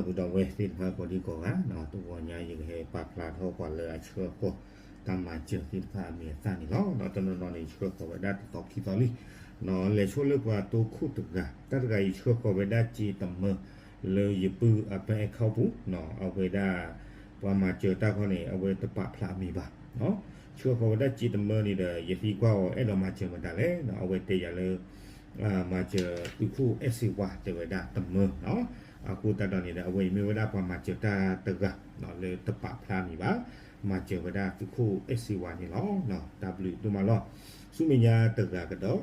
ဒီပုၢ်ဒီဝဲၢ်သ့ၣ်တဖၣ်ကိးဒံကိးဂၤ, တဂီၤညါယကဟဲပာ်ဖျါထီၣ်ပှၤလၢအဆှၢဃီၤတၢ်မၤစၢၤသ့ၣ်တဖၣ်အမံၤအသၣ်န့ၣ်လီၤ. ဒီးတနီၤနီၤန့ၣ် ဆှၢဃီၤဝဲဒၣ်တသီခံသီလံ, လဲၤဆိလၢပှၤတိခိၣ်တဂၤ, တၢ်တဂၤအံၤဆှၢဃီၤဝဲဒၣ်စ့တမၢ လၢယပုၢ်အ bank account ပူၤ, အဝဲဒၣ် ပှၤမၤစၢၤတၢ်ခီန့ၣ် အဝဲတပာ်ဖျါအမံၤဘၣ်, ဆှၢဃီၤဝဲဒၣ်စ့တမၢန့ၣ်ဒီး ယသံကွၢ်အီၤ အဲၣ်ဒိးမၤစၢၤမတၤလဲၣ်, အဝဲတဲယၤလၢ မၤစၢၤသုးခိၣ်အဲၣ်စ့ဝါ တဲဝဲဒၣ်တမၢ, အဃိသတးဒီးန့ၣ်ဒီး အဝဲအံၤမ့ၢ်ဝဲဒၣ်ပှၤမၤစၢၤတၢ်တဂၤ လၢတပာ်ဖျါအမံၤဘၣ်, မၤစၢၤဝဲဒၣ်သုးခိၣ်အဲၣ်စ့ဝါန့ၣ်လီၤ. တၢ်ဘျုးဒိၣ်မးလီၤ. ဆူမဲာ်ညါတဂၤကဒီး,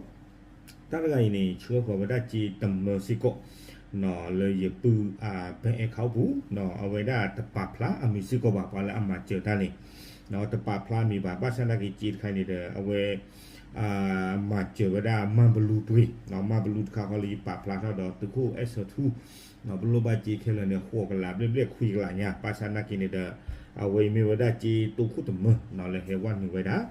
တၢ်တဂၤအံၤန့ၣ် ဆှၢဃီၤဝဲဒၣ်စ့တမၢစ့ၢ်ကီး လၢယပုၢ်အ bank account ပူၤ, အဝဲဒၣ်တပာ်ဖျါအမံၤစ့ၢ်ကီးဘၣ်, ပှၤလၢအမၤစၢၤတၢ်န့ၣ် တပာ်ဖျါအမံၤဘၣ်. ဘၣ်ဆၣ်သနာ်က့စ့တခါအံၤန့ၣ်ဒီး အဝဲ မၤစၢၤဝဲဒၣ်မၤဘလူပှ့ၤ, မၤဘလူတခါဃီလၢယပာ်ဖျါထီၣ်ဒီးသုးခိၣ်အဲၣ်စ့ထူ ပလိၣ်ဘၣ်စ့ခဲလၢာ်န့ၣ် ဃိးကလးဘျဲၣ်ဘျဲၣ်ခွံကလးညါ, ဘၣ်ဆၣ်သနာ်က့န့ၣ်ဒီး အဝဲအံၤမ့ၢ်ဝဲဒၣ်စ့တိခိၣ်တမၢ လၢဟဲဝဲနုာ်ဝဲဒၣ်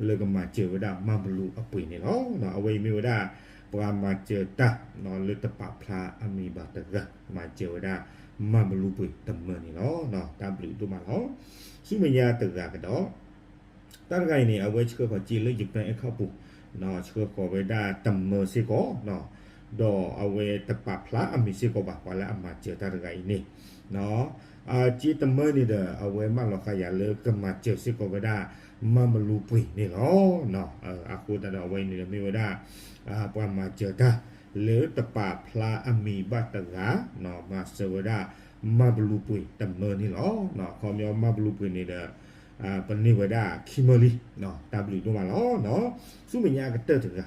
လၢကမၤစၢၤဝဲဒၣ်မၤဘလူအပှ့ၤန့ၣ်လီၤ. အဝဲအံၤမ့ၢ်ဝဲဒၣ် ပှၤမၤစၢၤတၢ် လၢတပာ်ဖျါအမံၤဘၣ်တဂၤ, မၤစၢၤဝဲဒၣ်မၤဘလူပှ့ၤတမၢန့ၣ်လီၤ. တၢ်ဘျုးဒိၣ်မးလီၤ. ဆူမဲာ်ညါတဂၤကဒီး တၢ်တဂၤအံၤန့ၣ် အဝဲဆှၢဃီၤစ့လၢယ bank account ပူၤ, ဆှၢဃီၤဝဲဒၣ်တမၢစ့ၢ်ကီး, ဒီးအဝဲတပာ်ဖျါအမံၤစ့ၢ်ကီးဘၣ်, ပှၤလၢအမၤစၢၤတၢ်တဂၤအံၤန့ၣ် စ့တမၢန့ၣ်ဒီး အဝဲမၢလီၤဃာ်ယၤလၢကမၤစၢၤစ့ၢ်ကီးဝဲဒၣ် မၤဘလူပှ့ၤန့ၣ်လီၤ. အဃိသတးဒီးအဝဲအံၤန့ၣ်ဒီးမ့ၢ်ဝဲဒၣ် ပှၤမၤစၢၤတၢ် လၢတပာ်ဖျါအမံၤဘၣ်တဂၤ, မၤစၢၤဝဲဒၣ် မၤဘလူပှ့ၤတမၢန့ၣ်လီၤ. ခီပညီမၤဘလူပှ့ၤန့ၣ်ဒီး ပန့ၢ်ဝဲဒၣ်ခံမၢလံ, တၢ်ဘျုးဒိၣ်မးလီၤ. ဆူမဲာ်ညါအကတၢၢ်တဂၤ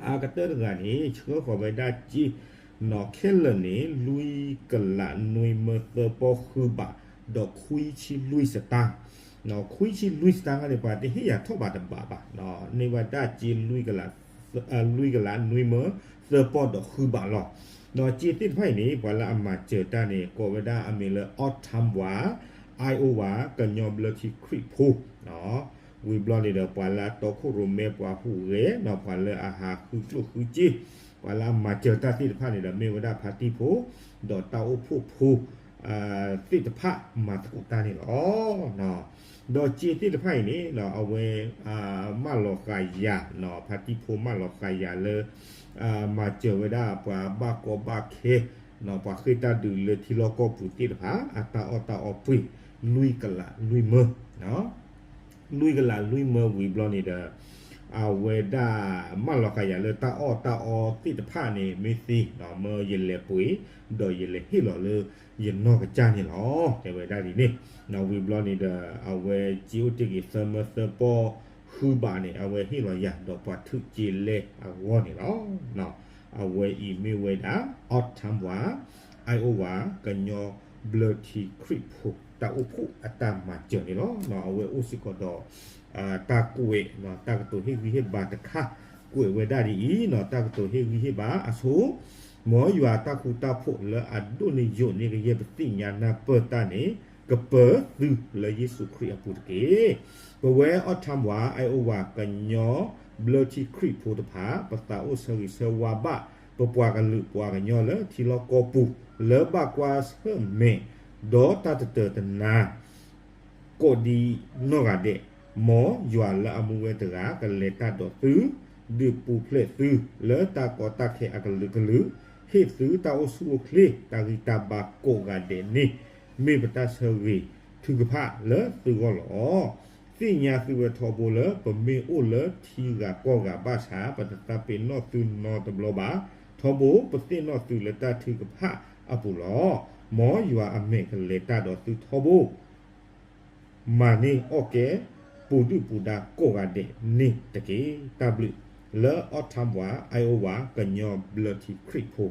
အကတၢၢ်တဂၤန့ၣ် ဆှၢဃီၤဝဲဒၣ်စ့ ခဲလၢာ်န့ၣ် လွံၢ်ကလးနွံမၢသၢပီၢ်ဃုဘး ဒီးခွံဆံလွံၢ်စတၢၢ်, ခွံဆံလွံၢ်စတၢၢ်န့ၣ် ပှၤတဟ့ၣ်ယၤထီၣ်ဘးတဘးဘၣ်, န့ၢ်ဝဲဒၣ်စ့လွံၢ်ကလး လွံၢ်ကလးနွံမၢသၢပီၢ်ဒီးဃုဘးလီၤ. ဒီးစ့သ့ၣ်တဖၣ်အံၤန့ၣ် ပှၤလၢအမၤစၢၤတၢ်န့ၣ် ကိးဝဲဒၣ်အမံၤလၢ Ottawa Iowa ကညီဘျၢထံခရံာ်ဖိ ဝံၤဘျီန့ၣ်ဒီး ပှၤလၢအတီခိၣ်ရိၣ်မဲ ပှၤဟူးဂဲၤ ပှၤလၢအဟးဃုကျိၣ်ဃုစ့ ပှၤလၢအမၤစၢၤတၢ်သ့ၣ်တဖၣ်န့ၣ်ဒီး မ့ၢ်ဝဲဒၣ်ဖါတံၢ်ဖိ ဒီးတၢ်အိၣ်ဖှိၣ်ဖိ သ့ၣ်တဖၣ်မၤသကိးတၢ်န့ၣ်လီၤ. ဒီးစ့သ့ၣ်တဖၣ်အံၤန့ၣ် အဝဲ မၢလီၤဃာ်ယၤ ဖါတံၢ်ဖိ မၢလီၤဃာ်ယၤလၢ မၤစၢၤဝဲဒၣ်ပှၤဘၣ်ကီဘၣ်ခဲ ပှၤဃ့ၢ်တၢ်ဒုးလၢထံလီၢ်ကီၢ်ပူၤသ့ၣ်တဖၣ် အတၢ်အီၣ်တၢ်အီပှ့ၤ လွံၢ်ကလးလွံၢ်မၢ လွံၢ်ကလးလွံၢ်မၢဝံၤဘျီန့ၣ်ဒီး အဝဲဒၣ်မၢလီၤဃာ်ယၤလၢတၢ်အီၣ်တၢ်အီသ့ၣ်တဖၣ်န့ၣ် မ့ၢ်သ့ မၢယလဲၤပှ့ၤ ဒီးယလဲၤဟ့ၣ်လီၤလၢယနီၢ်ကစၢ်န့ၣ်လီၤ. တဲဝဲဒၣ်ဒ်န့ၣ် ဝံၤဘျီန့ၣ်ဒီး အဝဲစ့အိၣ်တ့ၢ်က့ၤသၢမၢသၢပီၢ်ဃုဘးန့ၣ် အဝဲဟ့ၣ်လီၤယၤဒီးပှၤထုးက့လဲအဂီၢ်န့ၣ်လီၤ. အဝဲအံၤမ့ၢ်ဝဲဒၣ် Ottawa Iowa ကညီဘျၢထံခရံာ်ဖိ တၢ်အိၣ်ဖှိၣ်အတၢ်မၤစၢၤန့ၣ်လီၤ. အဝဲအိၣ်စ့ၢ်ကီးဒီး တၢ်ကွဲး တၢ်ကတိၤဟ့ၣ်ဂံၢ်ဟ့ၣ်ဘါတခါ ကွဲးဝဲဒၣ်ဒ်အံၤ, တၢ်ကတိၤဟ့ၣ်ဂံၢ်ဟ့ၣ်ဘါအဆိ မ်ယွၤတၢ်ဃူတၢ်ဖိးလၢအဒိၣ်န့ၢ်ယိာ်န့ၢ်ကယဲၢ်ပသ့ၣ်ညါနၢ်ပၢၢ်တၢ်န့ၣ် ကပၢၤသုလၢယ့ၣ်ၡူးခရံာ်အပူၤတက့ၢ်. ပဝဲ Ottawa Iowa ကညီဘျၢထံခရံာ်ဖိတဖၣ် ပသးအိၣ်ဆၢဂ့ၤဆၢဝါဘၣ် ပပှၤကလုာ်ပှၤကညီလၢထံလီၢ်ကီၢ်ပူၤ လၢဘၣ်ကွၢ်ဆၢၣ်မဲာ် ဒီးတၢ်တတၢာ်တနါ ကိးဒံးနီၢ်ဂၤဒဲး, မ်ယွၤလၢအမူဝဲတဂၤ ကလဲၤတၢ်ဒီးသု, ဒုးပူၤဖျဲးသုလၢတၢ်ကီတၢ်ခဲအကလုာ်ကလုာ်, ဟ့ၣ်သုတၢ်အိၣ်ဆူၣ်အိၣ်ချ့ တၢ်ဂံၢ်တၢ်ဘါကိးဂၤဒဲးန့ၣ် မ့ၢ်ပတၢ်ဆၢဂ့ၤထုကဖၣ်လၢသုဂီၢ်လီၤ. သ့ၣ်ညါသုဝဲထီဘိလၢ ပမ့ၢ်အိၣ်လၢထံဂၤကီၢ်ဂၤဘၣ်ဆၣ် ပတသးပ့ၤနီၣ်သုနီတဘျီဘၣ်. ထီဘိပသ့ၣ်နီၣ်သုလၢတၢ်ထုကဖၣ်အပူၤလီၤ. မ်ယွၤအမဲာ်ကလဲၤတၢ်ဒီးသုထီဘိ မၤန့ၢ်အီၣ်ကဲ ပူၤဒုၣ်ပူၤဒါကိးဂၤဒဲးန့ၣ်တက့ၢ်. တၢ်ဘျုးလၢ Ottawa Iowa ကညီဘျၢထံခရံာ်ဖိ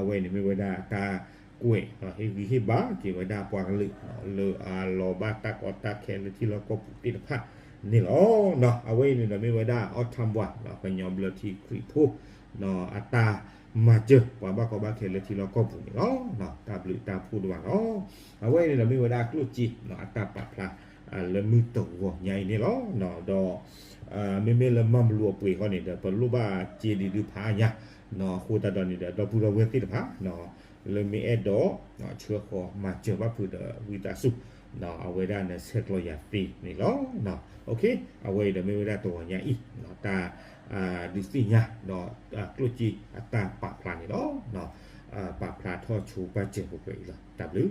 အဝဲန့ၣ်မ့ၢ်ဝဲဒၣ်တၢ်ကွဲး ဟ့ၣ်ဂံၢ်ဟ့ၣ်ဘါက့ၤဝဲဒၣ်ပှၤကလုာ် လၢအလီၤဘၣ်တၢ်ကီတၢ်ခဲလၢထံလီၢ်ကီၢ်ပူၤသ့ၣ်တဖၣ်န့ၣ်လီၤ. အဝဲအံၤန့ၣ်ဒီးမ့ၢ်ဝဲဒၣ် Ottawa ကညီဘျၢထံခရံာ်ဖိ အတၢ်မၤစၢၤပှၤဘၣ်ကီဘၣ်ခဲလၢထံလီၢ်ကီၢ်ပူၤန့ၣ်လီၤ. တၢ်ဘျုးတၢ်ဖှိၣ်ဒိၣ်မးလီၤ. အဝဲအံၤန့ၣ်ဒီးမ့ၢ်ဝဲဒၣ်ကျိၣ်စ့ အတၢ်ပာ်ဖျါ လၢမုၢ်တဂီၤညါအံၤန့ၣ်လီၤ. ဒီး မ့မ့ၢ်လၢမၤမလူၤအပှ့ၤဃီန့ၣ်ဒီး ပလိၣ်ဘၣ်စ့ဒံးဒုဖးအါညါ, အဃိသတးဒီးန့ၣ်ဒီး ဒီပုၢ်ဒီဝဲၢ်သ့ၣ်တဖၣ် လၢမ့ၢ်အဲၣ်ဒိး ဆှၢဃီၤမၤစၢၤဘၣ်ဖုးဒီးဝံသးစူၤ အဝဲဒၣ်န့ၣ်ဆဲးကျိးယၤသ့န့ၣ်လီၤ. အဝဲအံၤဒီးမ့ၢ်ဝဲဒၣ်တဂီၤညါအံၤ တၢ် ဒုးသ့ၣ်ညါဒီး ကျိၣ်စ့အတၢ်ပာ်ဖျါန့ၣ်လီၤ. ပာ်ဖျါထီၣ်ဆိပာ်စၢၤပှဲၤပှဲၤအံၤလီၤ. တၢ်ဘျုး